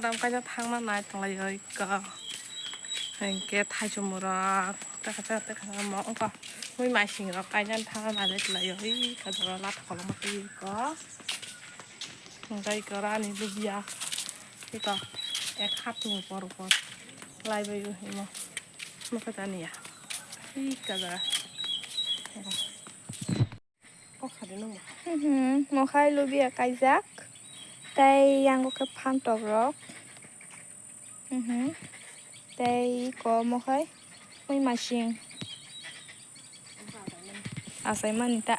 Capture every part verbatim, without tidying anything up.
Dam kaisa thangna nai tonglai oi ko. Hingke thaichumrok teka teka teka mo ongko. Mui maising rok kaisa thangna nai tonglai oi ko jora lat kolom twi ko. Hingke ko rani lubia. Iko ek hat ni por por. Lai bai o himo. Mo kata niya. Ika jora. Kok sadi nung. Mhm, mokhai lubia kaijak. Tei yango khe phantok rok. Mhm. Tei ko mokhai mui masing. Asai mani ta.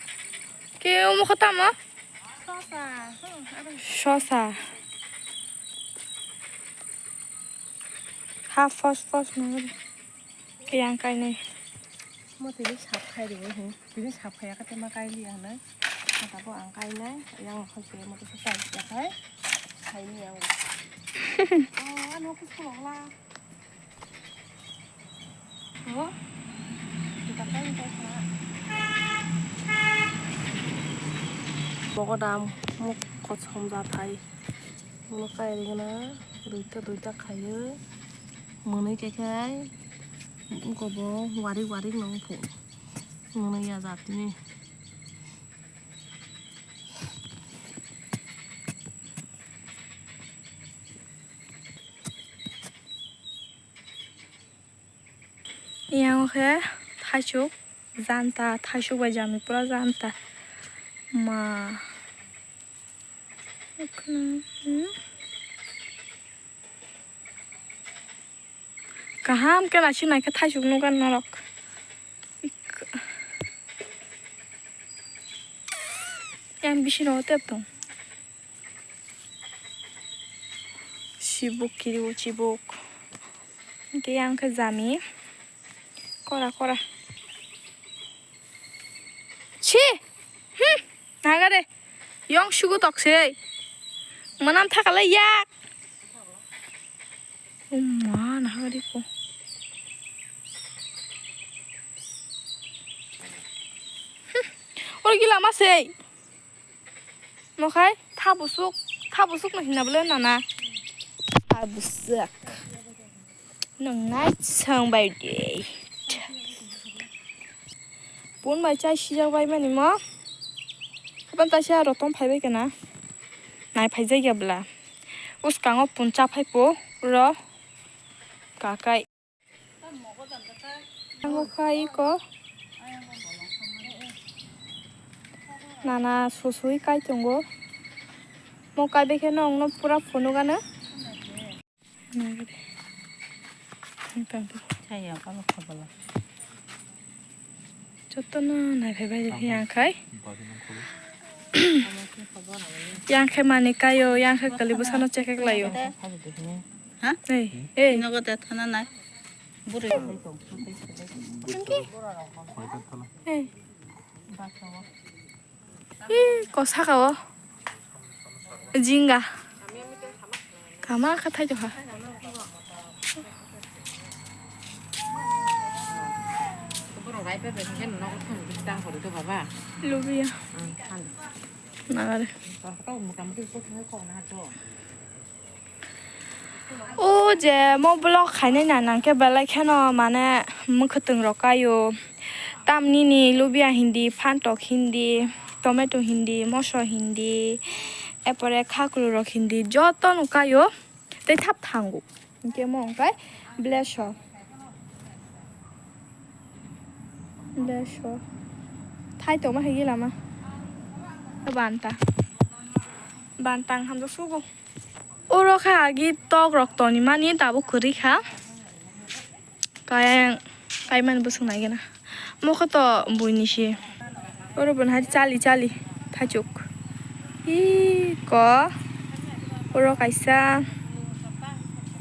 Ke omo kho tamo? Sosa. Hmm, aro. Sosa. Ha fos fos nang. Yang kainai. Mo tini sap khai ringo hin. Tini sap khai yakha tema kai liya hinai. Mata bo ang kainai. Yang khai se mo tisa kai ya khai. Khai ni yang. Oh, ano kus ko la. Oh. Kita kai kai kha. Bogo dam mo kosom ja thai. Mo kai ringo na. Duita duita khayo. Mwnwi khe khai. Wngkha bo warik warik no wngkha. Mwnwi ya jatni. Yang khe thaichuk janta, thaichuk bai jami pura janta. Ma. Hmm? Kaham khe naisik naikhe thaisuk nukha norok. Yang bisingo tep tong. Sibuk kiriwo chibuk. Hingke yang khe jami. Kora kora. Chi! Hmm! Naga de. Yong sugu tok se. Manam thakala yak. Umma, naga de ko. Hmm. Oro gila ma se. Nokhai, thabusuk, thabusuk no hinna bole nana. Thabusuk. Nang nai chang bai de. Pun bai chai sijak bai mani mo. Kapan ta sia rotom phai bai kana. Nai phai jai ya bla. Uskango pun cha phai po ro. Kakai. Ang kha iko. Nana susui kai tongo. Mo kai bekhe no ongno pura phunukgano. Nagade. Ang tang tu. Chaya, kalo khabala. Jotono naiphai bai yang khai. Yang khai mani kayo, yang khai kali bwsano chekek layo. Ha? Ei, ei. Nogo te thana nai. Buri. Ei. Ih, ko saka o. Jinga. Kama kha thai tongkha. Lubiya. Nagare. O je mo vlog khainai na nang khe belai kheno mane mwkhwtwng rok kaio. Tamni ni lubia hindi, phantok hindi, tomato hindi, moso hindi, epore khaklu rok hindi, joto no kaio. Tei thap thango. Hinkhe mo wngkha bleso. Bleso. Thai tongma hai gila ma. Banta. Banta ang hamjak sugo. Oro kha agi tok rok toni mani tabuk kwrwi kha. Kaya, kaimani bwswk naigena. Mokhe to buini se. Oro bo hai chali chali thachuk. Iko. Oro kaisa.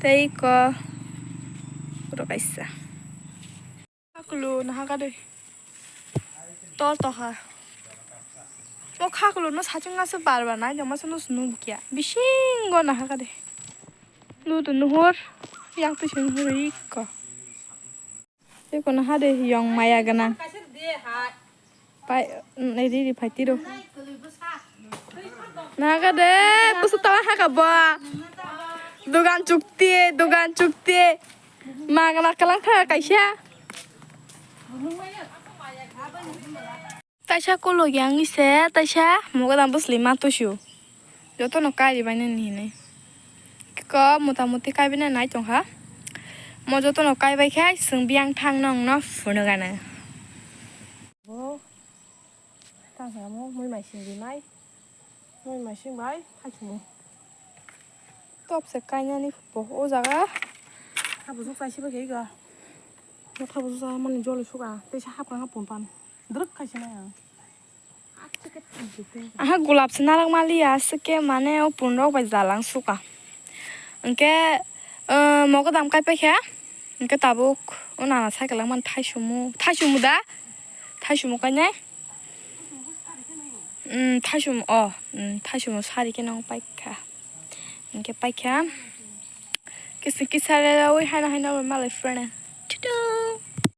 Tei iko. Oro kaisa. Khakulu naha kadui. Tol toha. O khakulu no sachung naso bar bar nai jama sono sunu bukia. Bisingo naha kadui. Ludu nuhur. Yang tu sing hur iko. Tei kono ha de yong maya gwnang. Pai, mm, riri phai tiro. Naga de, kusu tawa ha ka ba. Dogan chukti, dogan chukti. Magna kalang kha kaisa. Taisa kolok yang ise, taisa mogodam bwsli ma tusu. Jotono kairi bainani hinwi. Kiko motamuti kaibaina nai tongkha. Mo jotono kaibai khe, chwng biyang thang nongno phunukgana. Bo tang khe amo mui mai sing rinai. Mui mai sing bai, hai chumo. Top se kainani bo o jaga. Habujok chai sibai khe ga. Bo thabujok sa mani joli suka. Teisa hapkha hapon pan. Druk khai sinai ang. Aha, gulap se narak maliya, aswk khe mane o pun rok bai jalang suka. Hwnkhe, ah, mogodam kaipai khe, hwnkhe tabuk o nana cycle langmani thaisomo, thaisomo da? Thaisomo kainai? Umm, thaisomo, oh, umm, thaisomo sari khe nang paikha. Hwnkhe paikha. Kisa, kisa rwi haino, haino malai phurana. Tutu.